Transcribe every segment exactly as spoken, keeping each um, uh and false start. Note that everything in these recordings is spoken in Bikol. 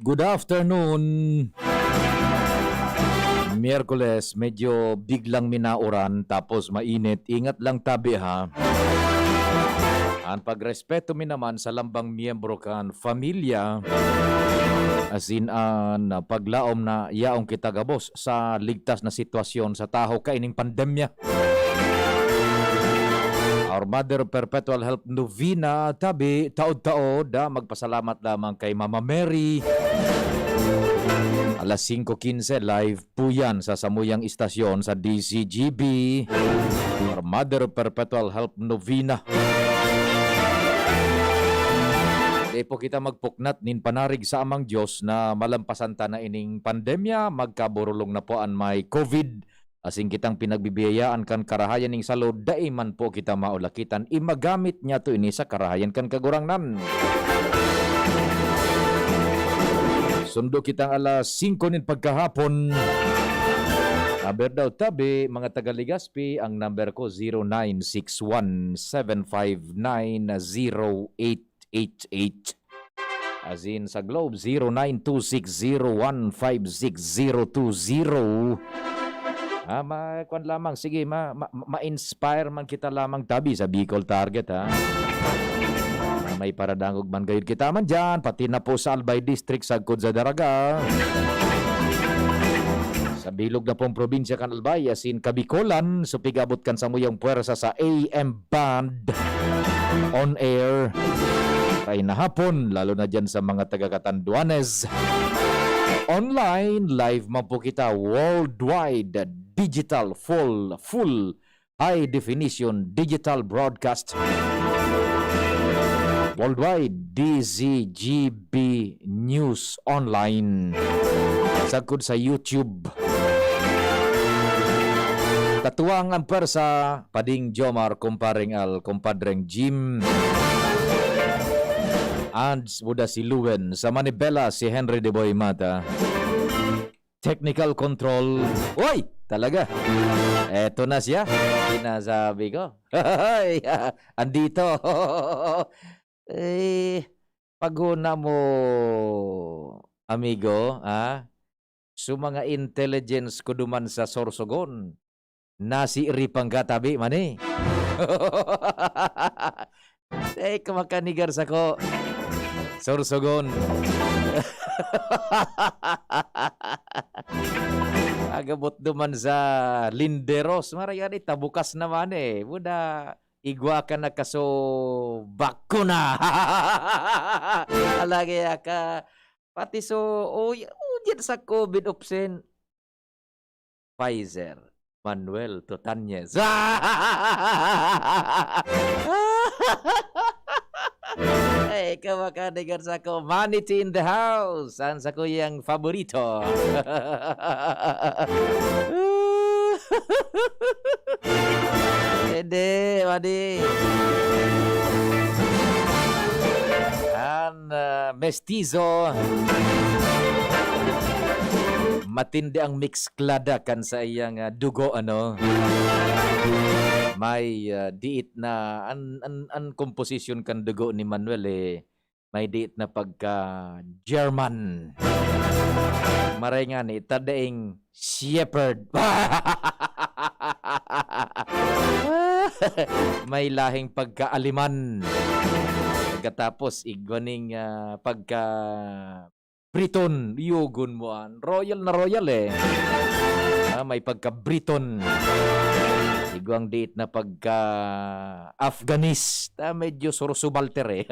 Good afternoon. Miyerkules, medyo biglang minauran tapos mainit. Ingat lang tabi, ha. An pagrespeto mi naman sa lambang miyembro kan pamilya, asin an paglaom na yaon kita gabos sa ligtas na sitwasyon sa tahaw kaining pandemya. Our Mother Perpetual Help Novena, tabi, taod-taod, ah, magpasalamat lamang kay Mama Mary. Alas singko quince, live po yan sa samuyang istasyon sa D Z G B. Our Mother Perpetual Help Novena. Di po kita magpuknat nin panarig sa Amang Diyos na malampasan ta na ining pandemya, magkaborolong na po an may covid. Asin kitang pinagbibiyayaan kan karahayan ning salud, dai man po kita maulakitan. Imagamit niya to ini sa karahayan kan Kagurangnan. Sundo kitang alas singko nin pagkahapon. Aber daw tabi, mga taga Legazpi, ang number ko, zero nine six one seven five nine zero eight eight eight. Asin sa Globe, zero nine two six zero one five six zero two zero. Ah, ma-, kwan lamang, sige, ma-, ma-, ma-inspire man kita lamang tabi sa Bicol Target, ha? May paradangog man gayud kita man dyan, pati na po sa Albay District, sagkod sa Daraga. Sa bilog na pong probinsya kan Albay, asin Kabikolan, supigabot kan samuyang puwersa sa A M band on air. Kay na hapon, lalo na dyan sa mga taga Catanduanes. Online, live man po kita worldwide, digital, full, full high definition digital broadcast. Worldwide, D Z G B News Online. Sagkod sa YouTube. Katuwang ang pwersa, Pading Jomar, Kumpareng Al, Kumpadreng Jim. Ads, buda si Luen. Sa Manibela, si Henry de Boy Mata. Technical control. Uy! Talaga. Eto na siya. Sinasabi ko. Hoy! Andito. Eh, paghuna mo, amigo, ha? Su mga intelligence ko duman sa Sorsogon, nasiiripang ka tabi man, eh. Eh, kumakanigar sako. Sorsogon. Agabot duman sa Linderos. Marayari, tabukas naman, eh. Buda, igwa ka na kaso bakuna. Alagay ka, pati so, uy, udyat sa covid opsin. Pfizer, Manuel Tutanyes. Ay, ikaw makadigar sa ko, Manity in the house, ang sakuyang paborito. Hindi, madi. An, ah, mestizo. Matindi ang mix klada kan sa iyang, ah, dugo, ano. May, ah, diit na an, an, an komposisyon kan dugo ni Manuel, eh, may diit na pagka-German. Maray ngani, ta daing shepherd. May lahing pagka-Aleman. Pagkatapos, igwa ning, ah, pagka Briton, yugon mo an. Royal na royal, eh. Ah, may pagka-Briton. Igwang diit na pagka-Afghanis. Ah, medyo surusubalter, eh.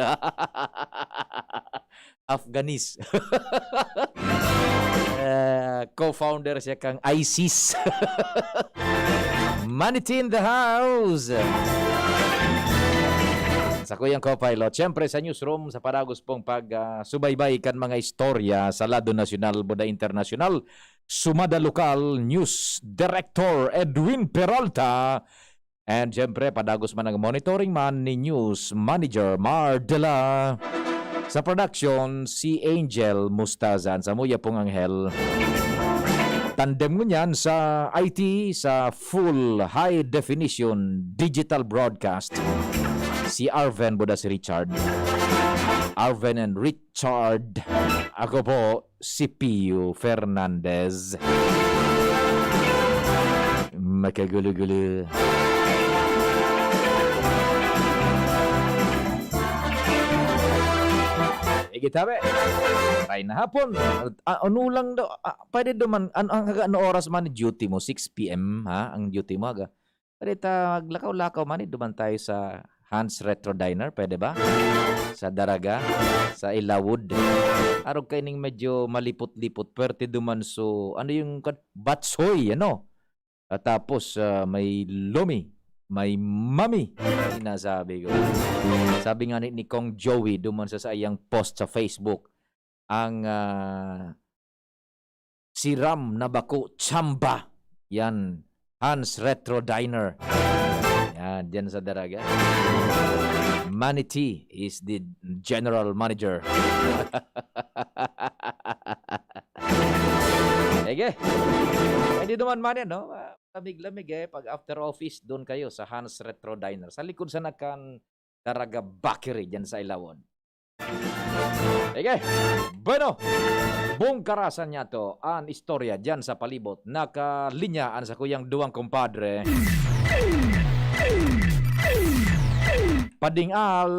Afghanis. Eh, co-founder siya kan ISIS. Manity in the house. Sa kuyang co-pilot, siyempre sa newsroom, sa padagos pong pag, ah, subaybay kan mga istorya sa lado nasyonal, buda internasyonal, sumada lokal, News Director Edwin Peralta, and siyempre, padagos man ang monitoring man ni News Manager Mar Dela. Sa production, si Angel Mustazan. Sa muya pong Anghel. Tandem ngunyan sa I T, sa full high definition digital broadcast, si Arven buda si Richard. Arven and Richard. Ako po, si Pio Fernandez. Makagulo-gulo. Sige, tabi. Maray na hapon. Ah, ano lang daw, ah, pwede duman, an-, ang haga, ano oras man duty mo? Six P M, ha? Ang duty mo, haga? Pwede ta maglakaw-lakaw man, eh, duman tayo sa Hans Retro Diner, pwede ba? Sa Daraga, sa Ilawod. Arog kaining medyo malipot-lipot, pwerte duman so, ano yung kan-, batsoy, ano? At tapos, ah, may lumi, may mami, sinasabi ko. Sabi nga ni, ni Kong Joey, duman sa saiyang post sa Facebook, ang, ah, siram na bako tsamba. Yan, Hans Retro Diner. Yan, dyan sa Daraga. Manny T is the general manager. Sige. Hindi naman man yan, no? Ah, lamig-lamig eh. Pag after office, doon kayo sa Hans Retro Diner. Sa likod sa nakan Daraga Bakery, dyan sa Ilawod. Sige. Bueno, bungkarasan niya to an istorya dyan sa palibot. Nakalinya an sakuyang duwang kumpadre. Pading Al,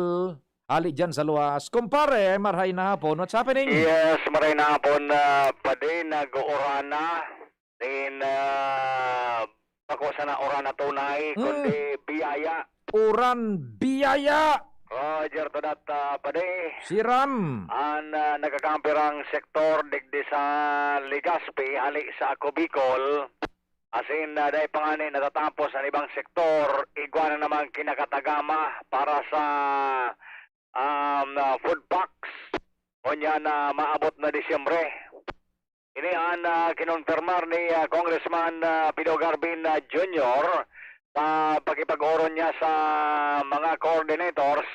hali dyan sa luwas. Kumpare, marhay na hapon. What's happening? Yes, maray na hapon, ah, padi, nag-uurana. Then, ah, bako sana urana tunay, Hmm. kundi biyaya. Uran biyaya. Roger to that, ah, padi. Siram. An, ah, nagkakampirang sektor digdi sa Legazpi, hali sa Ako Bicol. Asin, ah, dai pa ngani natatapos an ibang sektor, igwa na naman kinakatagama para sa, um, ah, food packs. Unya na maabot na Disyembre. Ini an, ah, kinonfirmar ni, ah, Congressman, ah, Pido Garbin, ah, Junior sa pakipag-oron niya sa mga coordinators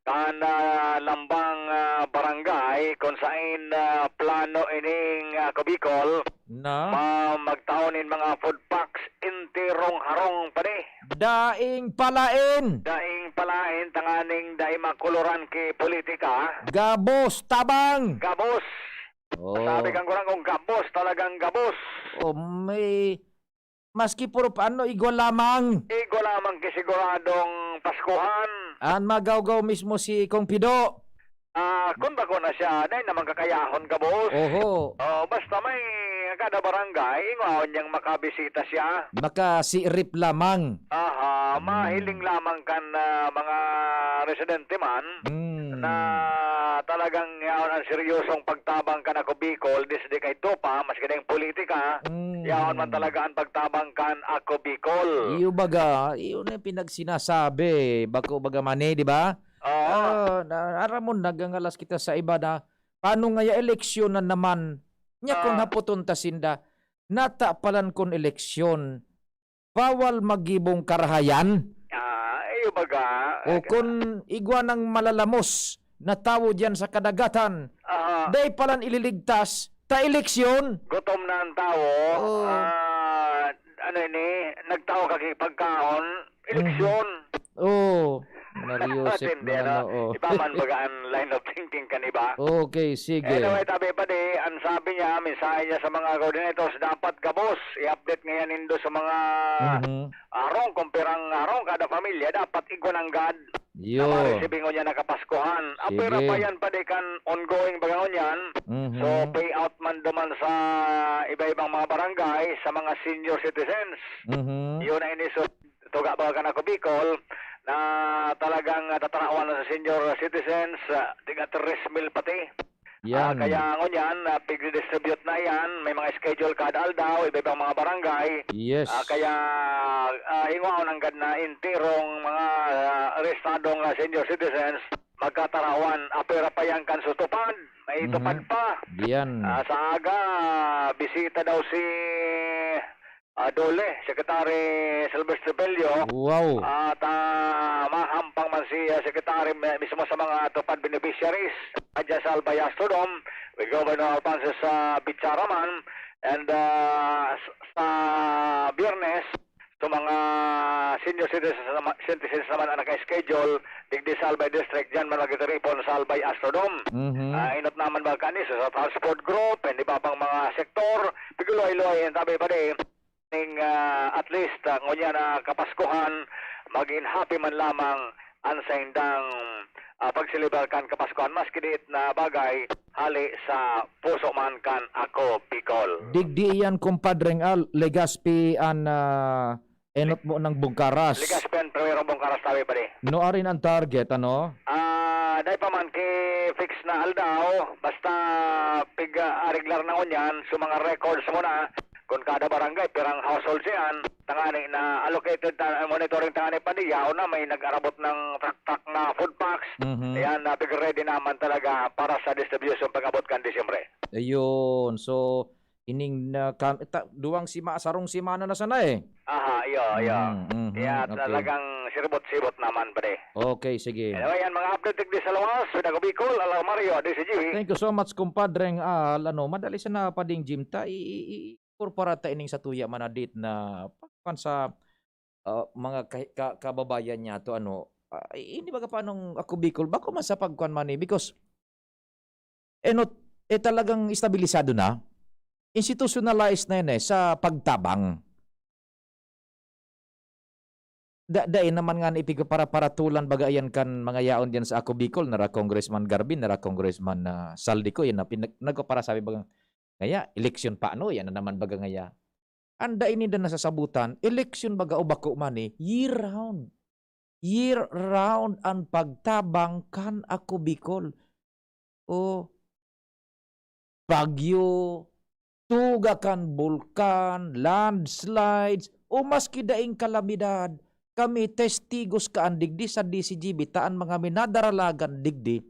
kan, ah, lambang, ah, barangay kun sain, ah, plano ining, ah, Ako Bicol Na? ma-, magtao nin mga food packs enterong harong pa ni. Daing palain! Daing palain, tanganing dai makuluran ki politika. Gabos, tabang! Gabos! Oh. Sabi kang kurang kung gabos, talagang gabos. Oh, may, maski puro pa ano, igwa lamang. Igwa lamang ki siguradong Paskuhan. An magawgaw mismo si Kong Pido. Ah, kun bako na siya, dai naman kakayahon, gabos. Oho. Oh, basta may kada barangay, ingwaon niyang makabisita siya. Makasirip lamang. Aha, Hmm. mahiling lamang kan, ah, mga residente man. Hmm. na talagang yaon ang seryosong pagtabang kan Ako Bicol, disde kay Topa, maski na yung politika, Mm. yaon man talaga ang pagtabang kan Ako Bicol. Iyo baga, iyo na yung pinagsinasabi, bako baga man eh, di ba? Oo. Ah, na, aram mo, nagangalas kita sa iba na, paano ngaya eleksyon na naman? Nya kung Ah. hapoton ta sinda, nata palan kun eleksyon, bawal magibong karahayan? Ah, iyo baga. O kun igwa nang malalamos na tawo diyan sa kadagatan, Aha. dai palan ililigtas ta eleksyon? Gutom na ang tawo. Oo. Ah, ano ini, nagtao ka ki pagkaon, eleksyon. Mhm. Oo. Neryoso Matindi, na, ano? no, oh. Iba man baga ang line of thinking kan iba. Okay, sige. Anyway, tabi pa di, ang sabi niya, mensahe niya sa mga coordinators, dapat gabos, i-update ngayon nindo sa mga Mhm. arong, kung pirang arong kada pamilya, dapat igwa nanggad Yo. na ma-receiving niya na Kapaskuhan. Apira Sige. pa yan pa di kan ongoing baga ngunyan. Mhm. So, payout man duman sa iba-ibang mga barangay, sa mga senior citizens. Mhm. Yun na ini, so, tuga baga kan Ako Bicol, na talagang, ah, tatarawan na sa senior citizens, ah, tiga tres mil pati. Ah, Yan. kaya ngunyan, ah, pigdidistribute na yan. May mga schedule kada aldaw, iba-ibang mga barangay. Yes. Ah, kaya, ah, hingwaon nanggad na enterong mga, ah, rehistradong, ah, senior citizens, magkatarawan. Apira pa yan kan sa TUPAD. May Mhm. TUPAD pa. Yan. Ah, sa aga, bisita daw si ah, Dole, Secretary Sylvester Bello, Wow. at, ah, mahampang man si, ah, Secretary mi-, mismo sa mga TUPAD beneficiaries, ah, dyan sa Albay Astrodome, with Governor Alphonsus, ah, Bichara man, and, ah, s-, sa Biyernes, Yung mga senior citizens naman, citizens naman ang naka-schedule, digdi sa Albay District, diyan man magtiripon sa Albay Astrodome. Mhm. Ah, inot naman ba kani sa transport group, hindi ba pang mga sektor, piguluhay-luhay ang tabi pa di, ning, ah, at least, ah, ngunyan na Kapaskuhan, maging happy man lamang ang saindang, ah, pagselebrar kan Kapaskuhan, maski diit na bagay, hali sa puso man kan Ako Bicol. Digdi iyan, kumpadreng Al, Legazpi an, ah, enot mo ng Bungkaras. Legazpi an primero Bungkaras tabi pa di. No, arin ang target, ano? Ah, dai pa man ki fix na aldaw, basta pig-ariglar na ngunyan, so mga records mo na, kung kada barangay, pirang household siyan, tangani na allocated ta, monitoring tangani pa di, yaon na, may nag-arabot ng truck-truck na food packs. Mhm. Ayan, na pig-ready naman talaga para sa distribution pag-abot kan Disyembre. Ayun. So, ining na kam-, ta-, duwang sima-, sarong semana na sana eh. Aha, iyo, iyo. Mhm, mhm, Kaya okay. talagang siribot-sibot naman, pre. Okay, sige. Anyway, yan mga update digdi sa lawas, Ako Bicol, Alar Mario, D C G. Thank you so much, kumpadreng Al. Ano, madali sana pa ding gym ta, i-, i-, i-, incorporate ta ining satuya man na date na pagkuan sa, ah, mga ka-, ka-, kababayan niya to, ano, ah, i-, hindi baga paanong Ako Bicol, bako man sa pagkuan man eh, because enot, eh, talagang estabilisado na. Institutionalized na yan eh, sa pagtabang. Da-, dai naman nga na ipigpaparaparatulan baga yan kan mga yaon diyan sa Ako Bicol, nara Congressman Garbin, nara Congressman, ah, Zaldy Co, yan na pinag-, nagpaparasabi baga, ngaya, eleksyon pa, ano, yan na naman baga ngaya. An dai ninda nasasabutan, eleksyon baga o bako man eh, year round. Year round an pagtabang kan Ako Bicol. O, bagyo, tuga kan bulkan, landslides, o maski daing kalamidad, kami testigos kaan digdi sa D C G B ta an mga minadaralagan digdi,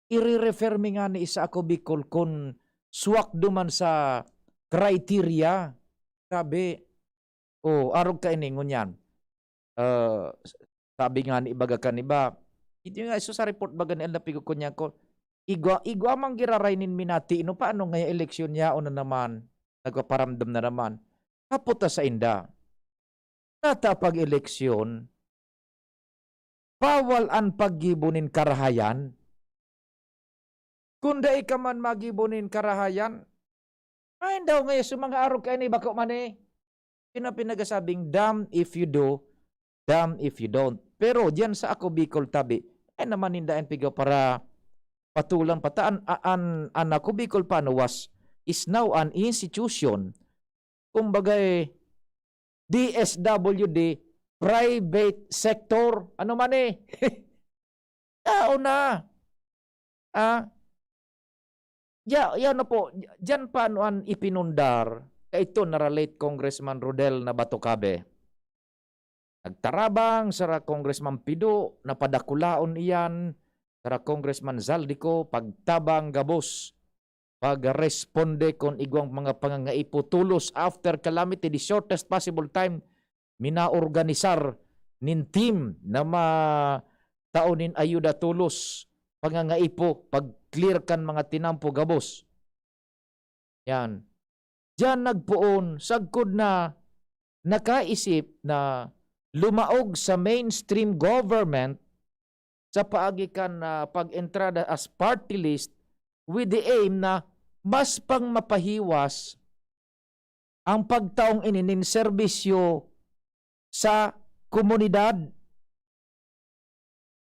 ire-refer mi ngani sa Ako Bicol kun swak duman sa criteria. Grabe. Oh, arog kaini ngunyan. Ah, s-, sabi nga ni ibaga kan iba, ito nga, iso sa report baga ni Alda Pigo Cunyaco, igwa, igwa mang giraray nin minati, no? Paano ngaya eleksyon yaon na naman? Nagpaparamdam na naman. Hapot ta sainda. Nata pag-eleksyon, bawal an paggibo nin karahayan. Kun dai ka man magibo nin karahayan, ay, daw ngayon sa mga arog kaini, bako man eh. Yun ang pinagasabing, "Damn if you do, damn if you don't." Pero diyan sa Ako Bicol tabi, ay naman ninda ang pigaw para patulan pa ta. An, a-, an, an Ako Bicol Paano was, is now an institution. Kumbaga eh, D S W D, private sector. Ano man eh? Tao na. Ah, ya, yan na po. Diyan pa ano an ipinundar. Kaito nara late Congressman Rodel Nabatocabe. Nagtarabang sara Congressman Pido, napadakulaon iyan, sara Congressman Zaldy Co, pagtabang gabos, pagresponde kun igwang mga pangangaipo tolos after calamity, the shortest possible time, minaorganisar nin team na ma-, tao nin ayuda tolos, pangangaipo, pag-clear kan mga tinampo gabos. Yan. Diyan nagpoon, sagkod na nakaisip na lumaog sa mainstream government sa paagi kan, ah, pag-entrada as party list with the aim na mas pang mapahiwas ang pagtaong ini nin serbisyo sa komunidad.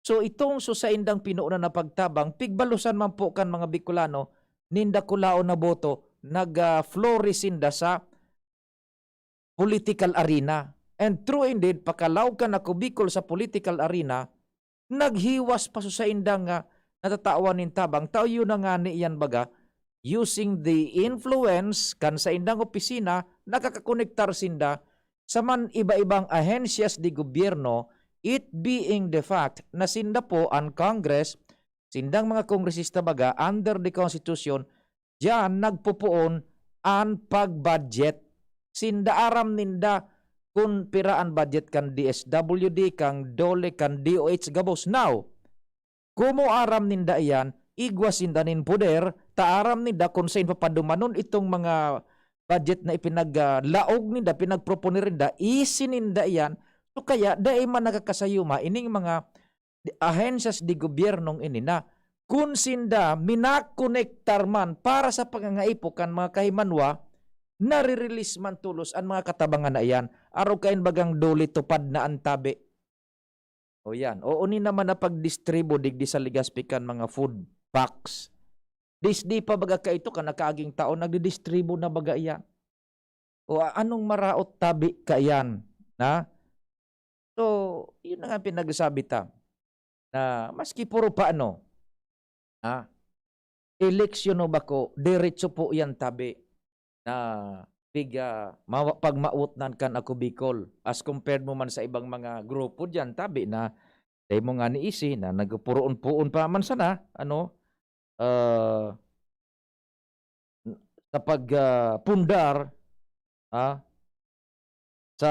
So, itong so saindang pinuunan na pagtabang, pigbalusan man po kan mga Bicolano, nin dakulaon na boto, nag, ah, flourish sinda sa political arena. And true indeed, pakalaog kan Ako Bicol sa political arena, naghiwas pa so saindang, ah, natatawan nin tabang. Tao yun na nga ni iyan baga, using the influence kan saindang opisina, nakakakonektar sinda sa man iba-ibang ahensyas de gobyerno, it being the fact na sinda po an Congress, sindang mga kongresista baga, under the Constitution, diyan nagpopoon an pag-budget. Sinda aram ninda kun pira an budget kan D S W D, kan DOLE, kan D O H gabos. Now, komo aram ninda iyan, igwa sinda nin poder, ta aram ninda kun saen papadumanon itong mga budget na ipinag, ah, laog ninda, pinagproponer ninda, isininda iyan. So, kaya dai man nakakasayuma ining mga di-, ahensyas de gobyernong ini na kun sinda minakonektar man para sa pangangaipo kan mga kahimanwa, nare-release man tolos an mga katabangan na iyan. Arog kain bagang duli tupad na an tabi. O yan. O, uni naman na pagdistribo digdi sa Legazpi kan mga food packs. Disdi pa baga kaito kan nakaaging taon, nagdidistribo na baga iyan. O, a-, anong maraot tabi kaiyan? Na? So, yun na nga pinagsasabi ta, na maski puro pa ano, ha, eleksyon o bako, diretso po yan tabi na piga mawa-, pagmawot nan kan Ako Bicol as compared mo man sa ibang mga grupo diyan, tabi na dai mo nga niisi na nagpuroon-poon pa man sana, ano, ah, sa pag, ah, pundar, ah, sa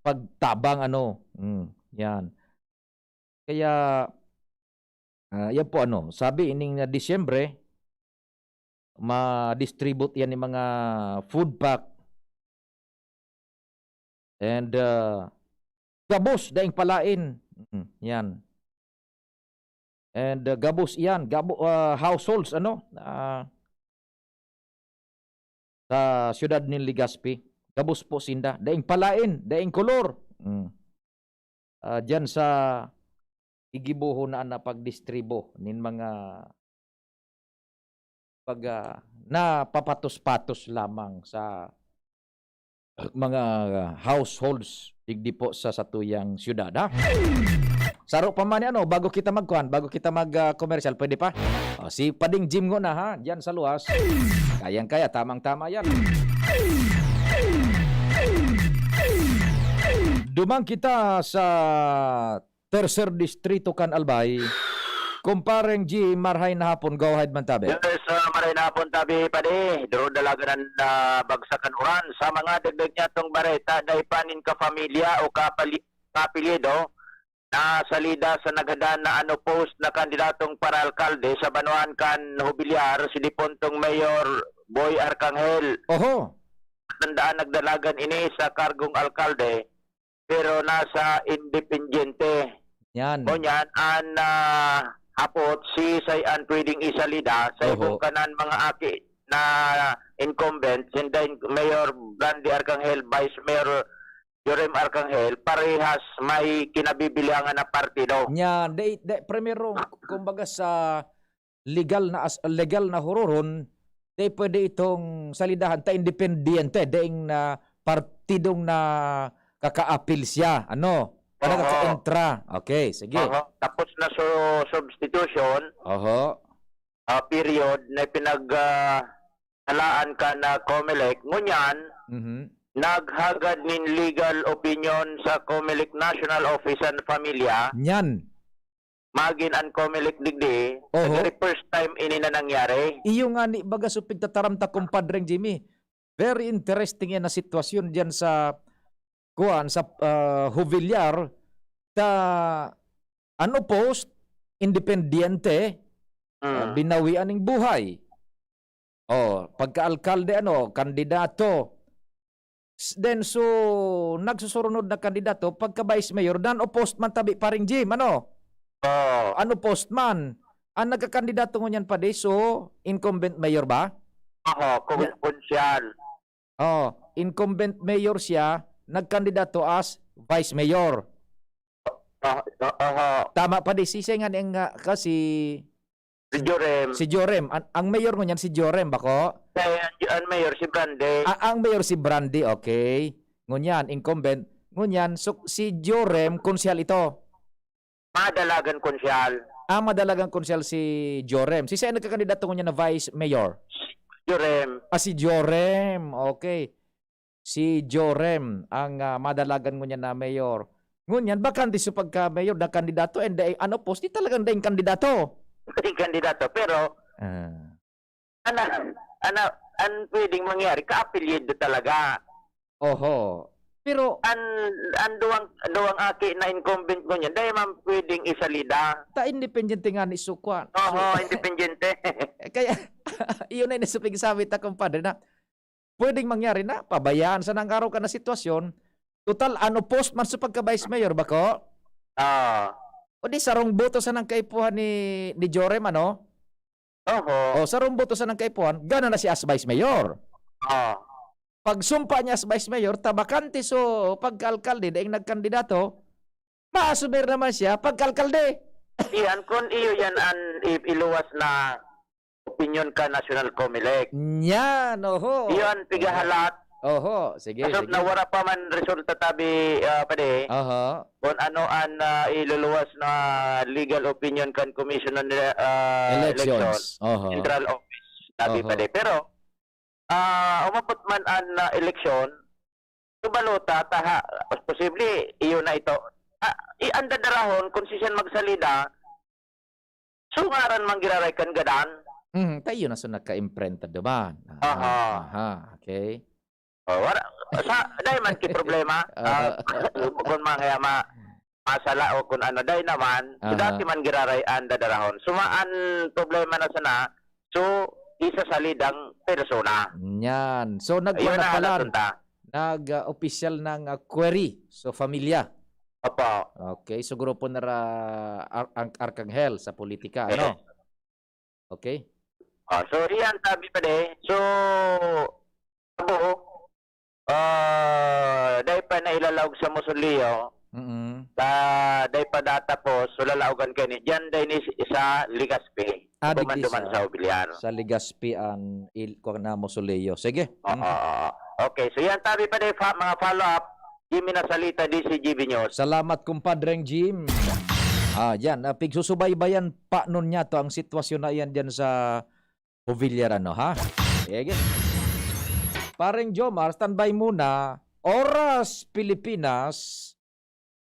pagtabang, ano, hmm, yan. Kaya, ah, yan po, ano, sabi ining, ah, Disyembre, ma-distribute yan yung mga food pack. And, ah, gabos, daing palain. Mm, yan. And, ah, gabos iyan, gabo-, ah, households, ano, ah, sa siyudad nin Legazpi. Gabos po sinda. Daing palain, daing kolor. Mm. Ah, diyan sa gigibohon na, na pagdistribo nin mga pag, ah, napapatos-patos lamang sa mga households digdi po sa satuyang siyudad, ha? Saro pa man ni ano, bago kita magkuhan, bago kita mag, ah, komersyal, pwede pa? O, si Pading Jim ngona, ha? Diyan sa luwas. Kayang-kaya, tamang-tama yan. Duman kita sa Tercer Distrito kan Albay. Kumpareng G, marhay na hapon, go ahead man tabi. Yes, ah, marhay na hapon, tabi, padi. Duro dalagan an, ah, bagsak kan uran. Sa mga dagdag niya tong bareta, dai pa nin kapamilya o kapali-, kapilido na salida sa naghadan na ano post na kandidatong paraalkalde sa banwaan kan Jubilar, si dipuntong Mayor Boy Arcangel. Oho. Tandaan, nagdalagan ini sa kargong alkalde, pero nasa independyente. Yan. Ngunyan, an, ah, hapot, si Say Ann pwedeng isalida sa Oho. Ibong kanan mga aki na incumbent, sinda in-, Mayor Brandy Arcangel, Vice Mayor Jorem Arcangel, parehas may kinabibilangan na partido. Yan. Di, di, primero, kumbaga sa legal na as-, legal na huroron, di pwede itong salidahan ta independyente, daing na partidong nakakaapil siya, ano? Na Oho. Nakakaentra. Okay, sige. Oho. Tapos na so substitution, Oho. ah, period na pinag, ah, talaan ka na Comelec. Ngunyan, Mhm. naghagad nin legal opinion sa Comelec National Office and Familia. Nyan. Magin an Comelec digdi, Oho. Sa very first time ini na nangyari. Iyo nga ni baga so pigtataram ta, Compadre Jimmy. Very interesting yan na sitwasyon diyan sa, kuwan, sa, ah, Jovellar. Ta, ano, post, independyente, Mm. ah, binawian ning buhay. Oh, pagka-alkalde, ano, kandidato. S-, then, so, nagsusurunod na kandidato, pagka vice mayor, dan o post man tabi, paring Jim, ano? Oo. Ano post man? Ang nagkakandidato ngunyan pa di, so, incumbent mayor ba? Oho, kung Ya- konsyal. Oh, incumbent mayor siya, nagkandidato as vice mayor. Ah, ah, oho. Tama pa di, si siya nga ni ang, ah, kasi Si Jorem. Si Jorem. An-, ang mayor ngunyan si Jorem, bako? Eh, ang, ang mayor si Brandy. Ah, ang mayor si Brandy, okay. Ngunyan, incumbent. Ngunyan, so, si Jorem, konsyal ito. Madalagan konsyal. Ah, madalagan konsyal si Jorem. Si siya ang nagkakandidato ngunyan na vice mayor? Jorem. Ah, si Jorem. Okay. Si Jorem ang, ah, madalagan ngunyan na mayor. Ngunyan, bakante so pagka-mayor na kandidato, and, eh, ano, post, di talagang daing kandidato. Daing kandidato, pero Ah. ana, ana, an pwedeng mangyari, kaapelyido talaga. Oho. Pero An, an duwang, duwang aki na incumbent ngunyan, dai man pwedeng isalida. Ta independyente nga ni sukwan. Oho, So, independyente. Kaya, iyon na yung sabi ta, kumpadre, na pwedeng mangyari na pabayaan sana ang araw ka na sitwasyon. Total, ano post man sa pagka-vice mayor, bako? Ah. O di, sarong boto sa nang kaipuhan ni, ni Jorem, ano? Oho. O, sarong boto sa nang kaipuhan, gana na siya as vice mayor. Ah. Pagsumpa niya as vice mayor, tabakante so pagka-alkalde, daing nagkandidato, maasumer naman siya pagka-alkalde. Iyan, kun iyo yan an i- iluwas na opinion kan National Comelec. Yan, oho. Iyo an pigahalat. Oho, sige, Kaso sige. Nawara pa man resulta tabi, ah, pade. Oho. Kung ano an ah, iluluwas na legal opinion kan Commission on ah, Election, Elections. Oho. Central Office, tabi Oho. pade. Pero, ah, umabot man an ah, eleksyon, sa balota, taha, posible, iyo na ito. Ah, i-, ang dadarahon, kung si siyan magsalida, so ngaran man giraray kan gadan. Hmm, tayo na so nagka-imprenta duman. Aha. Aha, okay. Oh, wala, sa, dahil man ki problema, ah, kung mga ma, masala o kung ano, dahil naman, so Aha. dati man giraray an dadarahon. Suma an problema na sana, so, isa sa lidang persona. Yan. So, nag- Ayun na, pala, natunta. nag-official ng ah, query. So, familia. Opo. Okay, so grupo na ra, ar- ang Arkanghel sa politika, ano? Okay? Ah, so, iyan, tabi pade. So, abo, ah, dahil pa nailalaog sa mausoleo, Mm. sa dahil pa datapos, so lalaogan kayo ni, diyan dahil ni sa Legazpi. Ah, Duman, digdi duman sa- sa Obiliar. Sa Legazpi ang il, kuwan na mausoleo. Sige. Oo, Mm. oo. Okay, so yan, tabi pade, fa, mga follow-up, Jimmy Nasalita, D C G B News. Salamat, kumpadreng Jim. Ah, yan. Ah, pigsusubaybayan pa nun niya to ang sitwasyon na yan dyan sa Jovellar, ano, ha? Sige. Pareng Jomar, standby muna. Oras Pilipinas,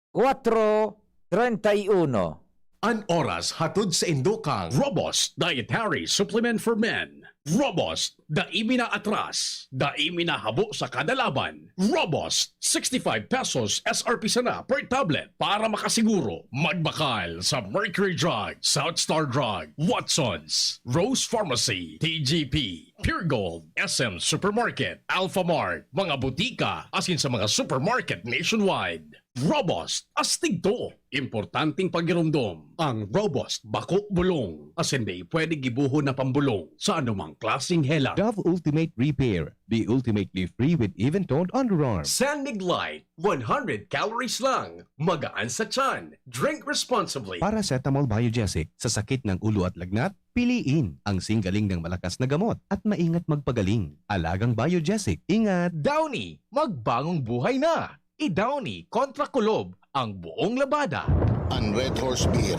kuwatro treinta y uno. An oras hatod sa indokang Robust Dietary Supplement for Men. Robust, dai mi na atras, dai mi na habo sa kada laban. Robust, sixty-five pesos S R P sana per tablet. Para makasiguro, magbakal sa Mercury Drug, South Star Drug, Watsons, Rose Pharmacy, T G P, Pure Gold, S M Supermarket, Alpha Mart, mga butika, asin sa mga supermarket nationwide. Robust, astig to. Importanteng pagiromdom. Ang Robust, bako bulong. Asin di pwede gibuhon na pambolong sa anumang klaseng hela. Dove Ultimate Repair, the ultimately free with even-toned underarms. San Mig Light, one hundred calories lang. Magaan sa tiyan. Drink responsibly. Paracetamol Biogesic, sa sakit ng ulo at lagnat, piliin ang singgaling ng malakas na gamot at maingat magpagaling. Alagang Biogesic, ingat! Downy, magbangong buhay na! I-Downy kontra kulob ang buong labada. An Red Horse Beer,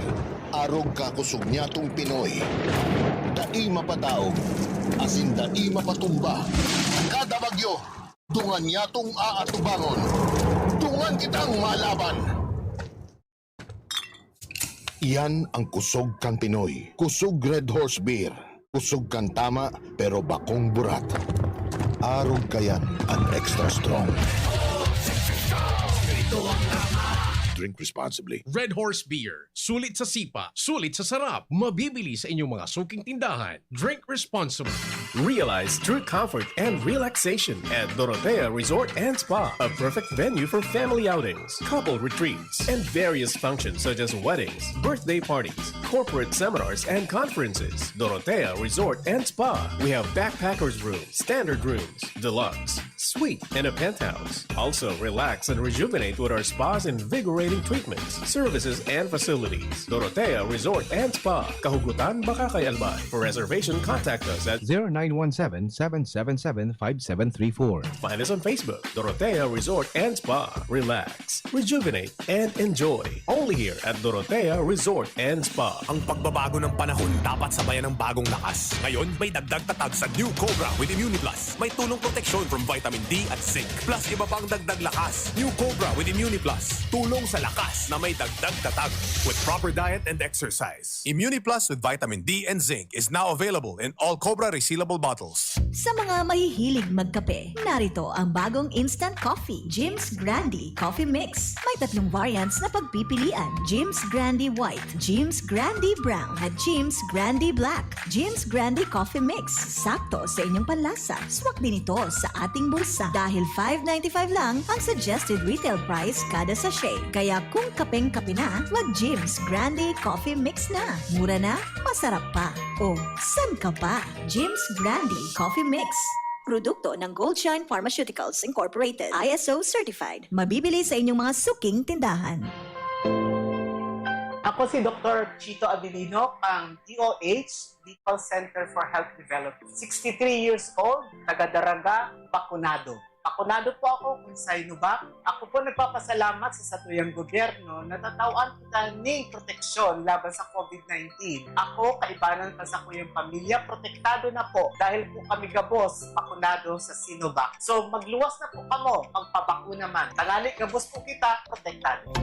arog kakosog nyatong Pinoy. Dai mapadaog, asin dai mapatumba. Kada bagyo, dungan nyatong aatubangon. Dungan kitang malaban. Iyan ang kusog kan Pinoy. Kusog Red Horse Beer. Kusog kan tama, pero bakong burat. Arog kayan an extra strong. Drink responsibly. Red Horse Beer. Sulit sa sipa, sulit sa sarap. Mabibili sa inyong mga suking tindahan. Drink responsibly. Realize true comfort and relaxation at Dorotea Resort and Spa, a perfect venue for family outings, couple retreats, and various functions such as weddings, birthday parties, corporate seminars, and conferences. Dorotea Resort and Spa. We have backpackers room, standard rooms, deluxe, suite, and a penthouse. Also, relax and rejuvenate with our spa's invigorating treatments, services, and facilities. Dorotea Resort and Spa, Kahugutan, Bacacay, Albay. For reservation, contact us at zero nine one seven, seven seven seven, five seven three four. Find us on Facebook, Dorotea Resort and Spa. Relax, rejuvenate, and enjoy. Only here at Dorotea Resort and Spa. Ang pagbabago ng panahon dapat sabayan ng bagong lakas. Ngayon, may dagdag tatag sa New Cobra with Immunity Plus. May tulong proteksyon from vitamin D at zinc. Plus iba pang dagdag lakas. New Cobra with Immuni Plus. Tulong sa lakas na may dagdag tatag. With proper diet and exercise. Immuni Plus with vitamin D and zinc is now available in all Cobra resealable bottles. Sa mga mahihilig magkape, narito ang bagong instant coffee, Jim's Grande Coffee Mix. May tatlong variants na pagpipilian, Jim's Grande White, Jim's Grande Brown, at Jim's Grande Black. Jim's Grande Coffee Mix, sakto sa inyong panlasa. Swak din ito sa ating bulsa dahil five ninety-five lang ang suggested retail price kada sachet. Kaya kung kapeng-kape na, mag Jim's Grande Coffee Mix na. Mura na, masarap pa. O, san ka pa? Jim's Grande Coffee Mix. Produkto ng Goldshine Pharmaceuticals Incorporated, I S O certified. Mabibili sa inyong mga suking tindahan. Ako si Doktor Chito Abilino, ang D O H, Bicol Center for Health Development. Sixty-three years old, taga Daraga, bakunado. Bakunado po ako kung Sinovac. Ako po nagpapasalamat sa satuyang gobyerno na tatawan kita ning proteksyon laban sa COVID nineteen. Ako, kaibanan pa sa kuyang pamilya, protektado na po dahil po kami gabos bakunado sa Sinovac. So, magluwas na po kamo, magpabakuna man. Tangali gabos po kita, protektado.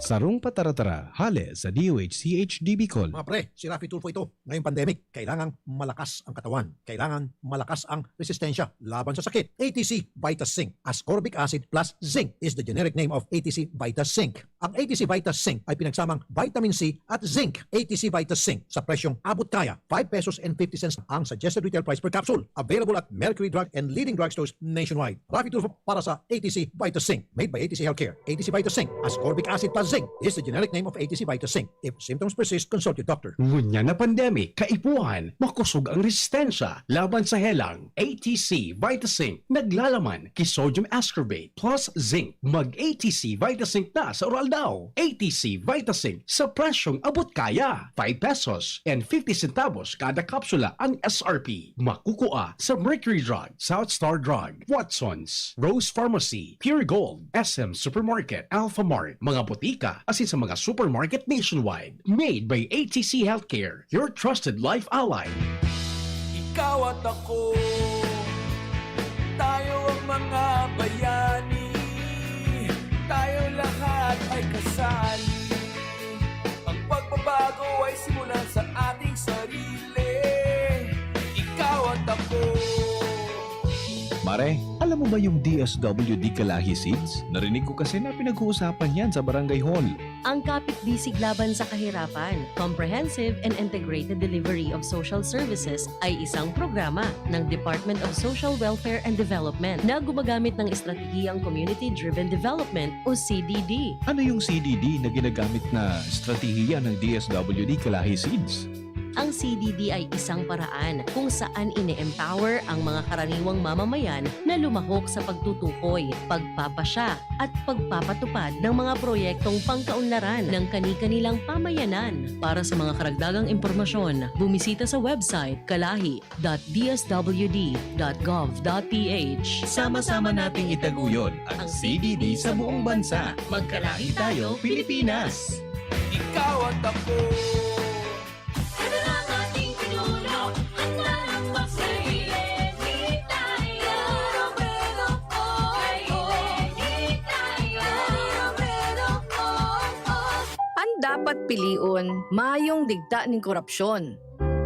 Sarong pataratara, hale sa D O H C H D Bicol. Mga pre, si Raffy Tulfo ito. Ngayong pandemic, kailangang malakas ang katawan. Kailangan malakas ang resistensya laban sa sakit. A T C Vitas Zinc. Ascorbic acid plus zinc is the generic name of A T C Vitas Zinc. Ang A T C Vitas Zinc ay pinagsamang vitamin C at zinc. A T C Vitas Zinc sa presyong abot kaya, five pesos and fifty cents ang suggested retail price per capsule. Available at Mercury Drug and leading drugstores nationwide. Raffy Tulfo para sa A T C Vitas Zinc. Made by A T C Healthcare. A T C Vitas Zinc. Ascorbic acid plus zinc is the generic name of A T C Vitas Zinc. If symptoms persist, consult your doctor. Ngunyan na pandemic, kaipuhan, makusog ang resistensya laban sa helang. A T C Vitazinc, naglalaman ki sodium ascorbate plus zinc. Mag A T C Vitazinc na sa Oral Daw. A T C Vitazinc sa presyong abot kaya. Five pesos and fifty centavos kada kapsula ang S R P. Makukua sa Mercury Drug, South Star Drug, Watsons, Rose Pharmacy, Pure Gold, S M Supermarket, Alphamart, mga botika, asin sa mga supermarket nationwide. Made by A T C Healthcare, your trusted life ally. Ikaw at ako, tayo ang mga bayani. Tayo lahat ay kasali. Ang pagbabago ay simulan sa ating sarili. Ikaw at ako. Mare, alam mo ba yung D S W D Kalahi Seeds? Narinig ko kasi na pinag-uusapan yan sa barangay hall. Ang Kapit Bisig Laban sa Kahirapan, Comprehensive and Integrated Delivery of Social Services ay isang programa ng Department of Social Welfare and Development na gumagamit ng estratehiyang Community-Driven Development o C D D. Ano yung C D D na ginagamit na estratehiya ng D S W D Kalahi Seeds? Ang C D D ay isang paraan kung saan ine-empower ang mga karaniwang mamamayan na lumahok sa pagtutukoy, pagpapasya, at pagpapatupad ng mga proyektong pangkaunlaran ng kani-kanilang pamayanan. Para sa mga karagdagang impormasyon, bumisita sa website kalahi dot d s w d dot gov dot p h. Sama-sama nating itaguyod ang C D D sa buong bansa. Magkalahi tayo, Pilipinas! Ikaw at ako. Ano na ang ating pinuno? Handa ng magsarili. Tayo, Robredo, oy, oy. Tayo, Robredo, oy, oy. An dapat pilion, mayong digta nin korupsyon.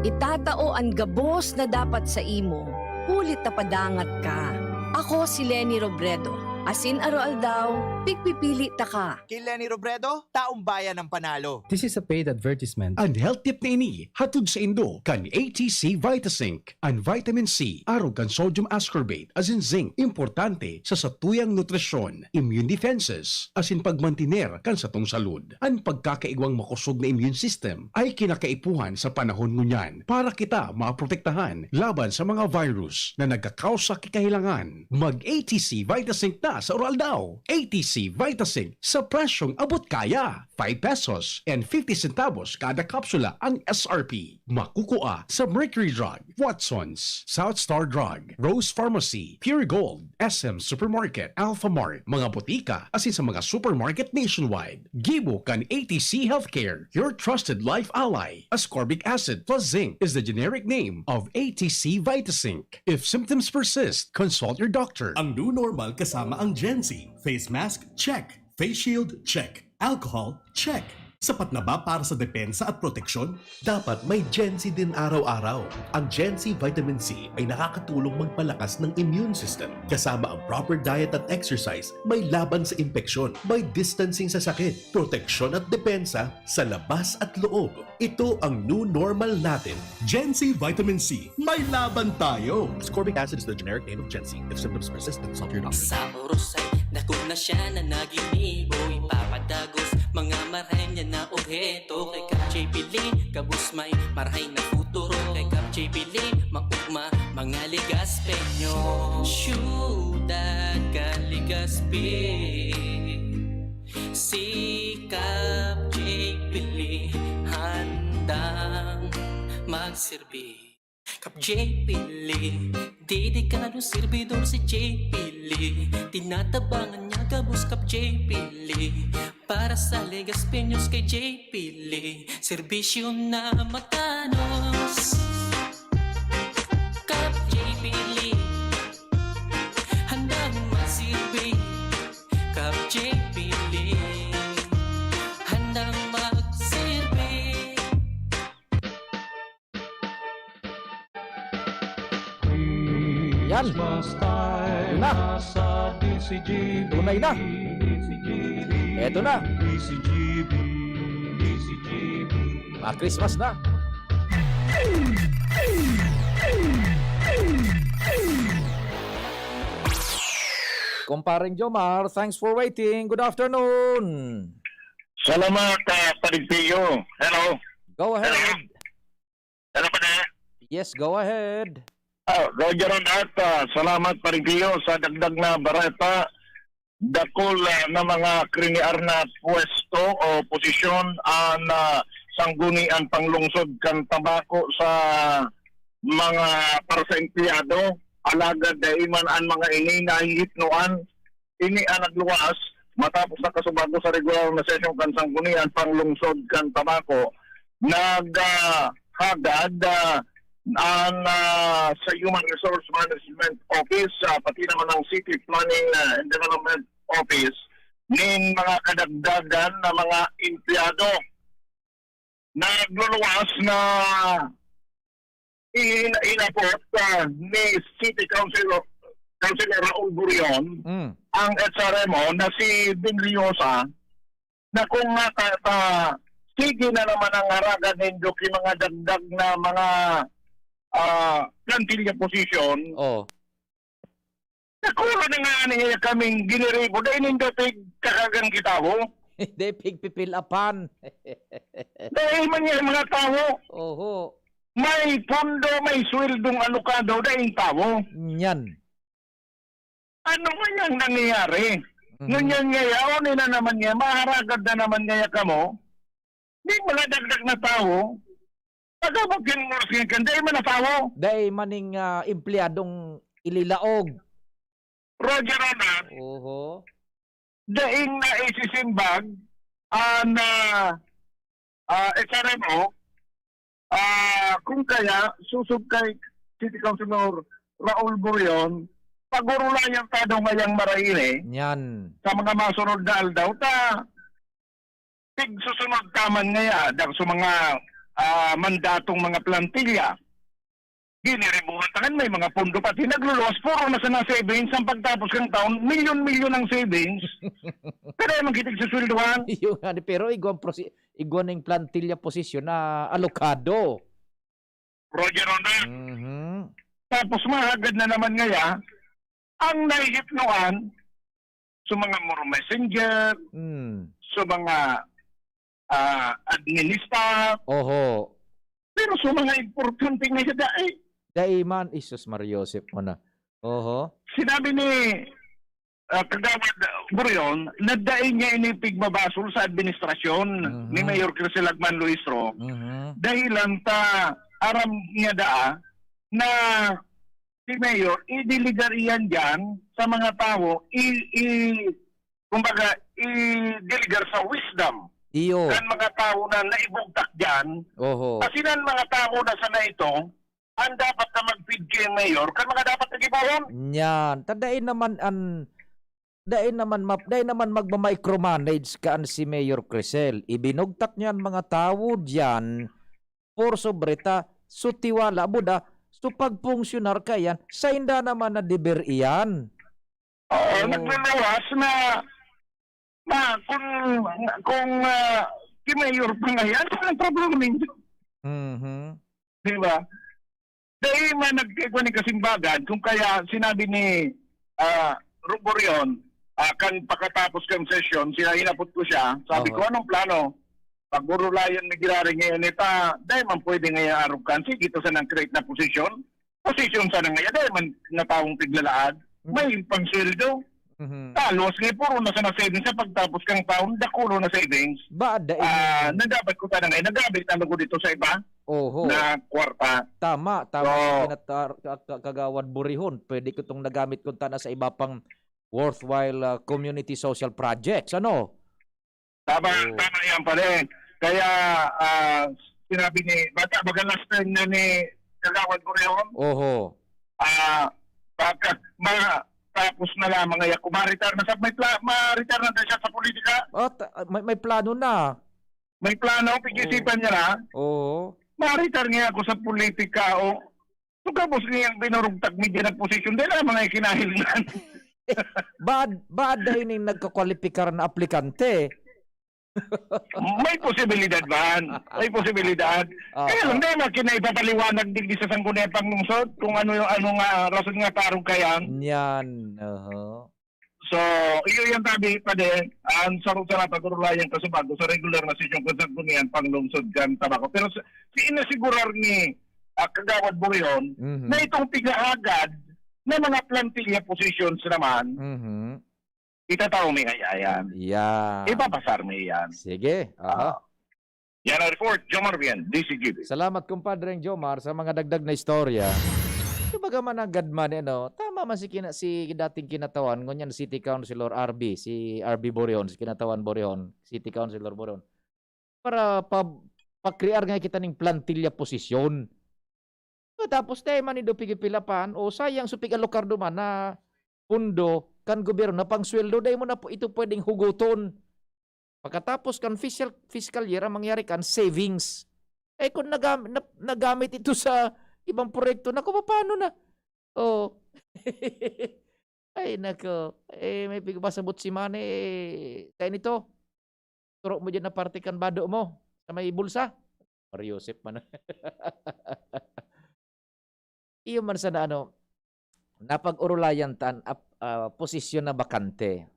Itatao an gabos na dapat sa imo, huli ta padangat ka. Ako si Leni Robredo, asin aroaldaw, pigpipili taka. Ki Leni Robredo, taong bayan ang panalo. This is a paid advertisement. An health tip na ini, hatod saindo kan A T C Vitazinc. An vitamin C, arog kan sodium ascorbate, asin zinc, importante sa satuyang nutrisyon, immune defenses, asin pagmantiner kan satong salud. An pagkakaigwang makusog na immune system ay kinakaipuhan sa panahon ngunyan para kita maprotektahan laban sa mga virus na nagkakausa ki kahelangan. Mag A T C Vitazinc na sa Uraldaw. A T C Vitazinc sa presyong abot kaya. Five pesos and fifty centavos kada kapsula ang S R P. Makukua sa Mercury Drug, Watson's, South Star Drug, Rose Pharmacy, Pure Gold, S M Supermarket, Alpha Mart, mga botika, asin sa mga supermarket nationwide. Gibo kan A T C Healthcare, your trusted life ally. Ascorbic acid plus zinc is the generic name of A T C Vitazinc. If symptoms persist, consult your doctor. Ang new normal kasama ang Gen Z. Face mask, check. Face shield, check. Alcohol, check. Sapat na ba para sa depensa at proteksyon? Dapat may Gen Z din araw-araw. Ang Gen Z Vitamin C ay nakakatulong magpalakas ng immune system. Kasama ang proper diet at exercise, may laban sa impeksyon, may distancing sa sakit, proteksyon at depensa sa labas at loob. Ito ang new normal natin. Gen Z Vitamin C, may laban tayo! Ascorbic acid is the generic name of Gen Z. If symptoms persist, consult your doctor. Sa oros ay dako na siya na naginibo. Ipapadagos mga marahay niya na obheto. Kay Kap J P Lee, gabos may marahay na futuro. Kay Kap J P Lee, maugma mga Legazpeño. Syudad kan Legazpi. Si Kap J P Lee handang magsirbi. Kap J P Lee, dedikadong serbidor si J P Lee. Tinatabangan niya gabos Kap J P Lee. Para sa Legazpeños kay J P Lee, serbisyo na matanos. Kap J P Lee, handang magsirbi. Kap J P Lee, handang magsirbi. Yan. Christmas time Yun na. Nasa D C G B. Tunay na. D C G B. Eto na. D C G B. D C G B. Ah, Christmas na. Kumparing Jomar, thanks for waiting. Good afternoon. Salamat, ah, Paring Pio. Hello. Go ahead. Hello. Hello, pare. Yes, go ahead. Ah, Roger Ronald, ah, salamat, Paring Pio, sa dagdag na bareta. Dakul, ah, na mga kriniar na pwesto o posisyon an, ah, Sanggunian Panglungsod kan Tabaco sa mga, para sa empleyado. Alagad dai man an mga ini nahihipnoan. Ini an nagluwas matapos nakasubago sa regular na sesyon kan Sanggunian Panglungsod kan Tabaco. Nag, ah, hagad, ah, an, ah, sa Human Resource Management Office, ah, pati naman ang City Planning, ah, and Development Office nin mga kadagdagan na mga empleyado. Nagluluwas na in-, inapot, ah, ni City Councilor, Councilor Raul Burion Mm. ang H R M O na si Ben Riosa, na kung nga ta-, ta-, sige na naman ang haragan nindo ki mga dagdag na mga, ah, plantilla position. Oh. Dakula na nga niya kaming giniribo, dai nindo pigkakagan ki tawo. Dai pigpipilapan. Dai man niya mga tawo. Oho. May pondo, may sweldong alokado, daing tawo. Nyan. Ano nga yang nangyayari? Mhm. Ngunyan nga yaon, ina naman niya, maharagad na naman niya kamo. Di mga dagdag na tawo. Taga Bukidnon North nga kan, dai man na tawo. Dai maning, ah, empleyadong ililaog. Roger Ronald, Oho. daing na isisimbag, ah, na, ah, H R M O, ah, kung kaya, susog kay City Councilor Raul Burion, pagurulayan ta daw ngayang maraini Yan. sa mga masunod na aldaw ta, tigsusunod ta man ngaya, dak-, sa mga, ah, mandatong mga plantilla. Giniribuhan ta kan may mga pondo pati nagluluwas, puro na sana savings ang pagtapos kang taon, milyon-milyon ang savings. Pero ay magkitig sa sweldohan. Yung nga, pero igwang prosi-, igwang ning plantilla posisyon na alokado. Roger Ronald. Mhm. Tapos mahagad na naman ngaya, ang nahihipnoan, sa mga muro messenger, Mm. sa mga, ah, admin staff. Oho. Pero sa mga importante nga siya, dai. Dai man, Jesus Maria Joseph mo na. Oho. Sinabi ni, ah, Kagawad Burion, na dai niya ini pigmabasol sa administrasyon ni Mhm. Mayor Crisel Agman Luistro. Mhm. Dahilan ta aram niya daa na si Mayor, idiligar iyan diyan sa mga tawo, i-, i-, kumbaga, idiligar sa wisdom Iyo. kan mga tawo na naibugtak diyan. Oho. Kasi nan mga tawo na sana ito, ang dapat na mag-feed kay Mayor, kan mga dapat na gibohon. Nyan. Ta dai naman an, dai naman map-, dai naman magma-micromanage kan si Mayor Crisel. Ibinugtak niya an mga tawo diyan, por sobre ta, su tiwala, buda, su pagpunksyonar kaiyan, sainda naman na deber iyan. Oo, Oo. nagluluwas na, na kung, kung, ah, si Mayor pa ngayon, anong problema ninyo? Mhm. Di ba? Dahil man nagkikwa ni kasimbagan, kung kaya sinabi ni, ah, Ru-, Burion, ah, kan pakatapos kan session, siya, hinapot ko siya, sabi ko, Oo. "Anong plano?" Pag-urulayan ni Giraray ngayon, eh, ta, dahil man pwede ngayon arogancy, dito sa nang-create na posisyon. Posisyon sana ngayon, dahil man na taong tiglalaag, Mm. may pangsweldo. Mhm. Talos nga, puro na sana savings sa pagtapos kang taon, dakulo na savings. Ba, dai Ah, mo na dapat ko sana ngayon, nagamit na ko dito sa iba Oho. na kwarta. Tama, tama So, yung kinatar-, ka-, ka-, Kagawad Burihon. Pwede ko itong nagamit kung tana sa iba pang worthwhile, ah, community social projects. Ano? Tama, Oo. tama yan, pare. Kaya, ah, sinabi ni, baka, baga last time na ni Kagawad Burihon, Oho. ah, baka, ma-, tapos na lamang, ay ako, ma-retire na sa, may pla-, ma-retire na siya sa politika. Oh, ta-, may, may plano na. May plano, pag-isipan Oo. niya na. Oo. Ma-retire nga ako sa politika, o. So, gabos niyang binurugtak mi diyan ang posisyon, dahil ang mga ikinahil na. Baad, baad dahil ning nagkakwalipikar na aplikante. May posibilidad man. May posibilidad. Ah, Kaya lang, ah. dahil na kinaipapaliwanag digdi sa Sangguniang Panglungsod kung ano yung, ano nga rason nga tarong kayan. Yan. Oho. So, iyo yan tabi, pade, ang sarong-sarata, gurulayan, kasubago sa regular na sesyon kan Sangguniang Panglungsod kan Tabaco. Pero sa, si inasigurar ni, ah, Kagawad Burion Mhm. na itong tigahagad na mga plantilla positions naman, Mhm. itatao mi kaya yan. Yan. Ipapasar mi yan. Sige. Aha. Ah. Yan ang report, Jomar Bien, D C G B. Salamat, kumpadreng Jomar, sa mga dagdag na istorya. Kumbaga, mananggad man, eh, no? Tama man si kina-, si dating kinatawan, ngunyan City Councilor R B, si R B Burion, si kinatawan Burion, City Councilor Burion. Para pa-, pakrear nga kita ning plantilla posisyon. Tapos, tayo man nindo pigipilapan, o sayang, so pigalokar duman na pondo kan gobyerno na pang sweldo, dai mo na po ito pwedeng huguton. Pagkatapos kan fiscal, fiscal year, ang mangyari kan savings. Eh, kung nagam-, na-, nagamit ito sa ibang proyekto, naku, paano na? Oh. Ay, nako. Eh, may pigpasabot si Manny, eh, tayo nito. Turo mo dyan na parte kan bado mo sa may bulsa. Mario Joseph man. Iyo man sana, ano, napag-orolayan tan ap-, ah, posisyon na bakante.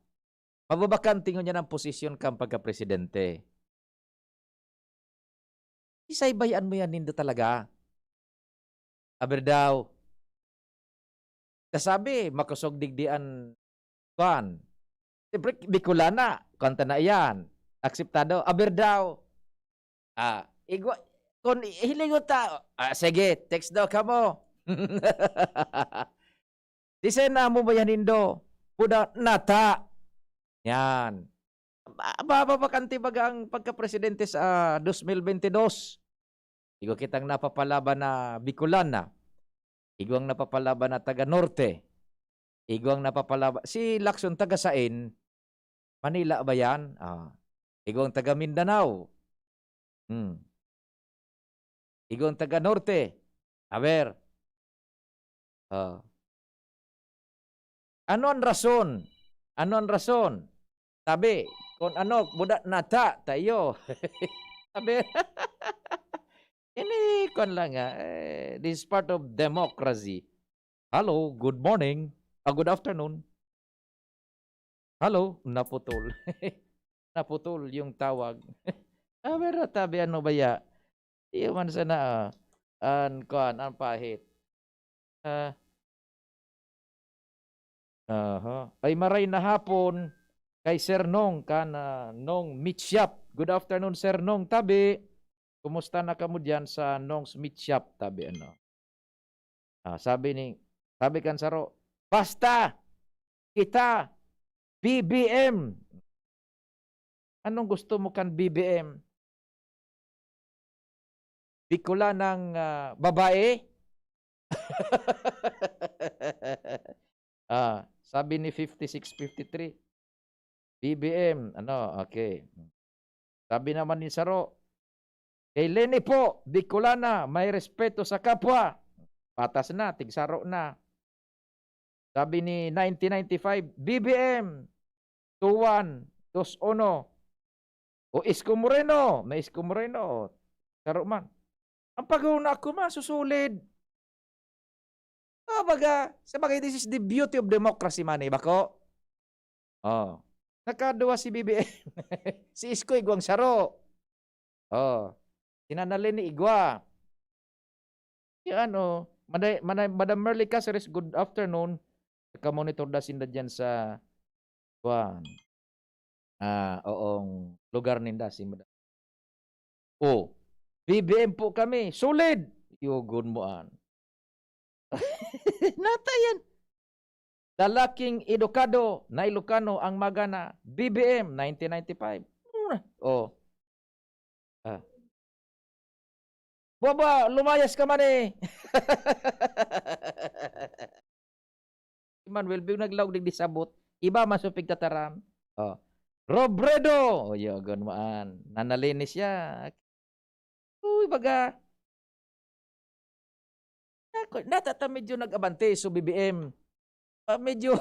Mababakante ngunyan ang posisyon kan pagkapresidente. Isay bayaan mo yan nindo talaga? Aber daw. Kasabi, makosog digdi an kuan. Siyempre, Bicolana, kuan ta na iyan. Akseptado. Aber daw. Ah, igwa, kun hilingon ta, ah, sige, text daw kamo. Di sana mo ba yan, Indo? Puda, nata. Yan. Ba-, mababakante baga ang pagkapresidente sa dos mil bente dos. Igwa kitang napapalaban na Bicolana. Igwang napapalaban na taga Norte. Igwang napapalaban, si Lacson taga sain? Manila ba yan? Ah. Igwang taga Mindanao. Hmm. Igwang taga Norte. Aber. Ah. Ano an rason? Ano an rason? Sabi, kun ano, buda nata, tayo. Sabi, ini, kwan lang nga, eh, this is part of democracy. Hello, good morning. Ah, good afternoon. Hello, naputol. Naputol yung tawag. Ah, pero tabi, ano ba ya? Iyo man sana, ah, an, kuan, an pahit. Ah, Aha. Ay, maray na hapon kay Sir Nong kan, ah, Nong Meat Shop. Good afternoon, Sir Nong tabi. Kumusta na kamo diyan sa Nong's Meat Shop tabi, ano? Ah, sabi ni, sabi kan saro, "Basta kita B B M." Anong gusto mo kan B B M? Bicolanang, ah, babae? Ah, sabi ni fifty-six fifty-three, "B B M, ano, okay." Sabi naman ni saro, "Kay Leni po, Bicolana, may respeto sa kapwa." Patas na, tigsaro na. Sabi ni nineteen ninety-five, "B B M, two one, two uno." O Isko Moreno, may Isko Moreno, saro man. Ang paguna ko, masusulid. Ah, baga, sa bagay, this is the beauty of democracy, man, eh, bako? Oh. Nakaduwa si B B M. Si Isko, igwang saro. Oh. Si Nanaleni, igwa. Si ano, Maday-, Manay-, Madam Merly Caceres, good afternoon. Nakamonitor da sinda dyan sa, kuwan, ah, oong lugar ninda, si Madam. Oh, B B M po kami. Solid! Yugon mo an. Nata yan. Lalaking edukado na Ilocano ang magana. B B M, nineteen ninety-five. Hmm, oh. Ah. Baba, lumayas ka man eh. Manuel, biyo naglaog digdi sabot. Iba man sa pigtataram. Oh. Robredo! O, yagon mo an. Nanalinis siya. Uy, baga. Ako, natata medyo nag-abante so B B M. Ah, medyo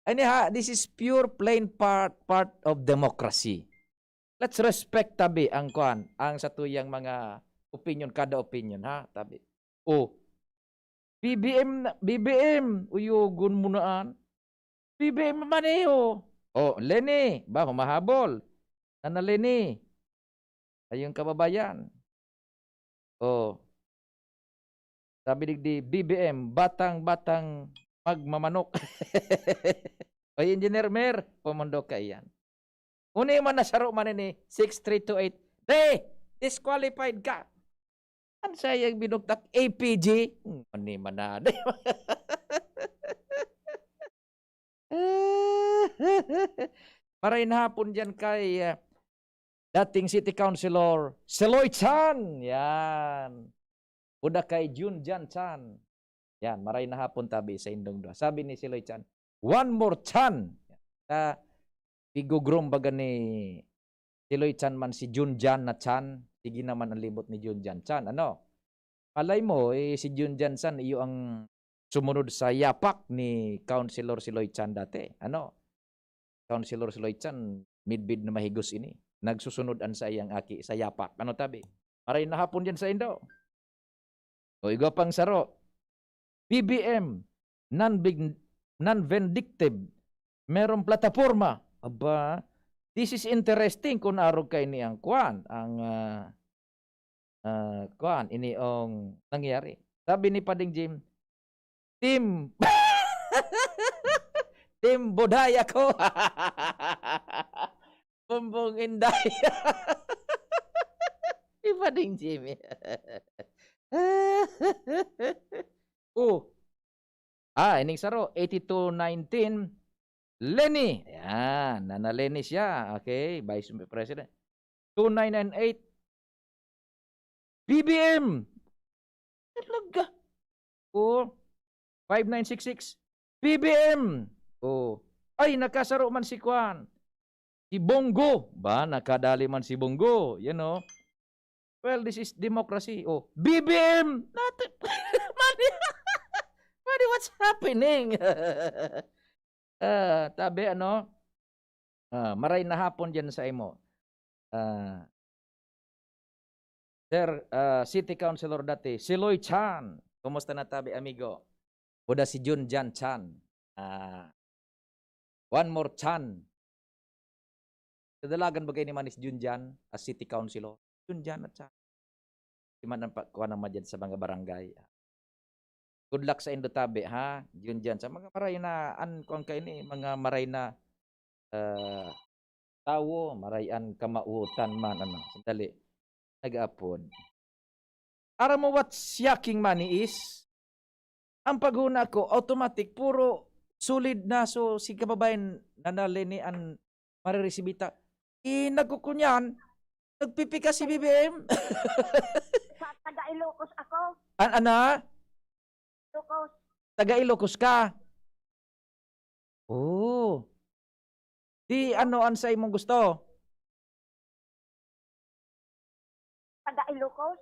Ani ha, this is pure plain part, part of democracy. Let's respect tabi ang kwan, ang satuyang mga opinion, kada opinion ha, tabi. Oh, B B M na, B B M, uyogon mo na an. B B M maneho. Oh, Leni, ba, humahabol. Nana Leni. Ayong kababayan. Oh. Sabi digdi, B B M, batang-batang magmamanok. Oy, Engineer Mer, pumundok ka iyan. Uni man na saro man ini, six three two eight. Di, disqualified ka. Ano sayang binuktak? A P G? Hmm, ani man na. Di. Maray na hapon diyan kay, ah, dating City Councilor Seloy Chan. Yan. Uda kay Jun Jan Chan. Yan, maray na hapon tabi sa indong duha. Sabi ni Seloy Chan, "One more Chan." Ta, pigugrom baga ni Seloy Chan man si Jun Jan na Chan. Sige naman ang libot ni Jun Jan Chan. Ano? Malay mo, eh, si Jun Jan Chan, iyo ang sumunod sa yapak ni Councilor Seloy Chan dati. Ano? Councilor Seloy Chan, midbid na mahigos ini. Nagsusunod an saiyang aki sa yapak. Ano tabi? Maray na hapon diyan sa indo. O igwa pang saro, B B M, non-vin-, non-vindictive, merong plataporma. Aba, this is interesting kung arog kaini ang kwan, ang, ah, ah, kwan, ini ang nangyari. Sabi ni Pading Jim, "Team, Team Buday ako." Bumbong Inday. Iba ding Jimmy. Oh. Ah, ining saro, eighty-two nineteen, Leni. Ayan, Nana Leni siya. Okay, Vice President. Two nine nine eight, B B M. Talaga. Oh, five nine six six, B B M. Oh. Ay, nakasaro man si Kwan. Si Bongo. Ba, nakadali man si Bongo. You know? Well, this is democracy. Oh, B B M. Nat-, Mani, Mani, what's happening? Ah, tabi, ano? Ah, maray na hapon diyan sa imo. Ah, Sir, ah, City Councilor dati, Seloy Chan. Kumusta na tabi, amigo? Buda si Jun Jan Chan. Ah, one more Chan. Kadalagan bagay ni Manis Jun Jan as City Councilor. Jun Jan at Chan. Di man ang pa-, kuha naman dyan sa mga barangay. Good luck saindo tabi, ha? Diyon diyan sa mga maray na, an, kuwan kaini, mga maray na, ah, tawo, maray an kamawotan man, ano. Sandali. Nag-aapod. Aram mo what shocking man is? Ang paghona ko, automatic, puro solid na. So, si kababayan, Nana Leni, an mariresibita. Eh, nagkukunyan, nagpipikas si B B M. Sa taga Ilocos ako. An-, ana? Ilocos. Taga Ilocos ka? Oh. Di ano an sa imong gusto? Taga Ilocos.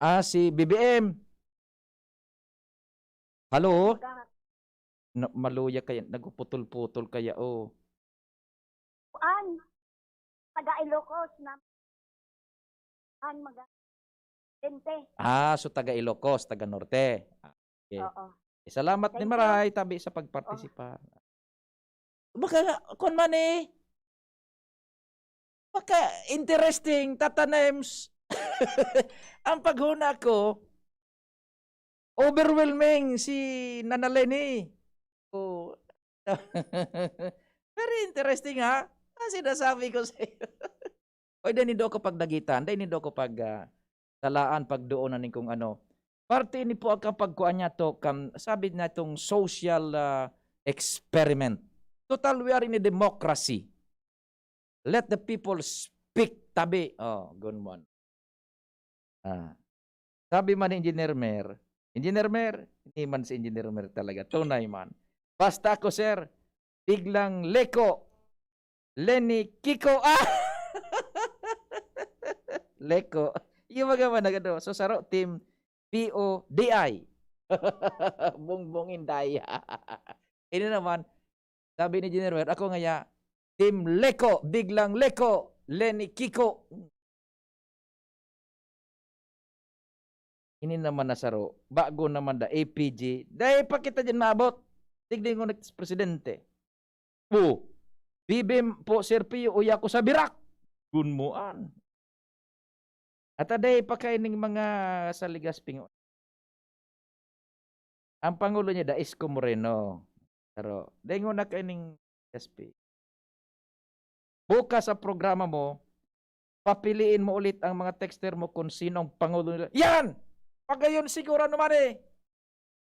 Ah, si B B M. Hello? Taga Na, maluya kaya, nagpuputol-putol kaya, oh. Kuan, taga Ilocos na, an, maga-, Lente. Ah, so taga Ilocos, taga Norte. Ah, okay. Oo. Eh, salamat Thank din you. Maray, tabi sa pagpartisipa. Oh. Baka, kuwan man eh. Baka interesting, Tata Nems. Ang paghuna ko, overwhelming si Nana Leni. Oh. Very interesting, ha? Ang sinasabi ko sa'yo. Oy, dai nindo ako pagdagitan, dai nindo ako pag, ah, salaan, pagdoonan nin kung ano. Parte ini po ang kapagkuan niya to, kan, sabi na itong social, ah, experiment. Total, we are in a democracy. Let the people speak, tabi. Oh, gunman. Ah. Sabi man ni Engineer Mer, Engineer Mer, ini man si Engineer Mer talaga, tunay man. Basta ako, sir, biglang Leko, Leni, Kiko. Ah! Leko. Yung mga man nagano. So, saro, team P O D I. Bongbong Inday. Ini naman, sabi ni Engineer Mer, ako ngaya, team Leko, biglang Leko, Leni, Kiko. Ini naman na saro, bago naman da, A P G. Dai pa kita diyan maabot. Tigdi ko nag-, presidente. Oh, B B M po, Sir Pio, uya ko sa birak. Gunmuan. At aday pa kaining mga saligas pingo. Ang pangulo niya, da Isko Moreno. Pero, daingon na kaining S P. Bukas sa programa mo, papiliin mo ulit ang mga texter mo kung sino ang pangulo nila. Yan! Pagayon siguro naman eh.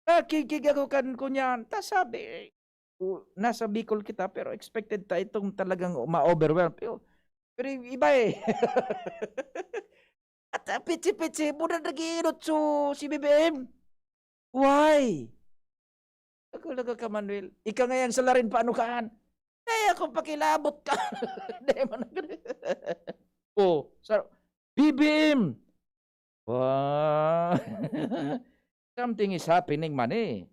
Nakikig ako kan kunyan. Ta sabi, o, nasa Bicol kita, pero expected ta itong talagang ma-overwhelm. Pero, pero iba eh. At, ah, pitsi-pitsi mo na nag-iinot so, si B B M. Why? Ako, laga ka, Manuel. Ika ngayon sa larin, paano kaan? Kaya kung pakilabot ka. Di mo na. Oh, sa B B M. Wow. Something is happening man eh.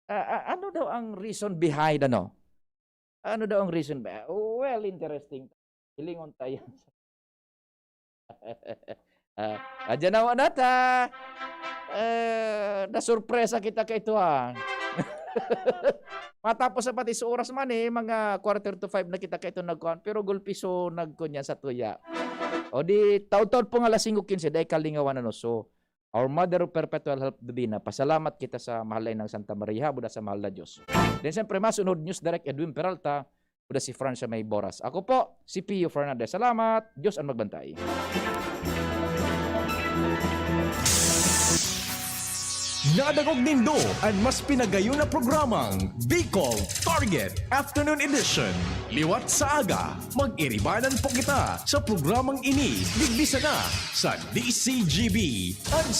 Ah, ah, ano daw ang reason behind, ano? Ano daw ang reason ba? Well, interesting. Hilingon tayo. Ah, adyan na, wala ta. Eh, nasurpresa kita kay ito, ha. Matapos sa pati sa oras man eh, mga quarter to five na kita kay ito nagkuhan. Pero gulpi so nagkunya sa tuya. O di, taon-taon po nga alas singko quince, dahil kalingawan ano. So, Our Mother of Perpetual Help, Divina, pasalamat kita sa mahal na Inang Santa Maria, buda sa mahal na Diyos. Then, siyempre, masunod, News Direct Edwin Peralta, buda si Francia May Boras. Ako po, si Pio Fernandez. Salamat. Diyos ang magbantay. Nadangog nindo an mas pinagayon na programang Bicol Target Afternoon Edition. Liwat sa aga, mag-iribanan po kita sa programang ini, digdi sana sa D C G B, an sa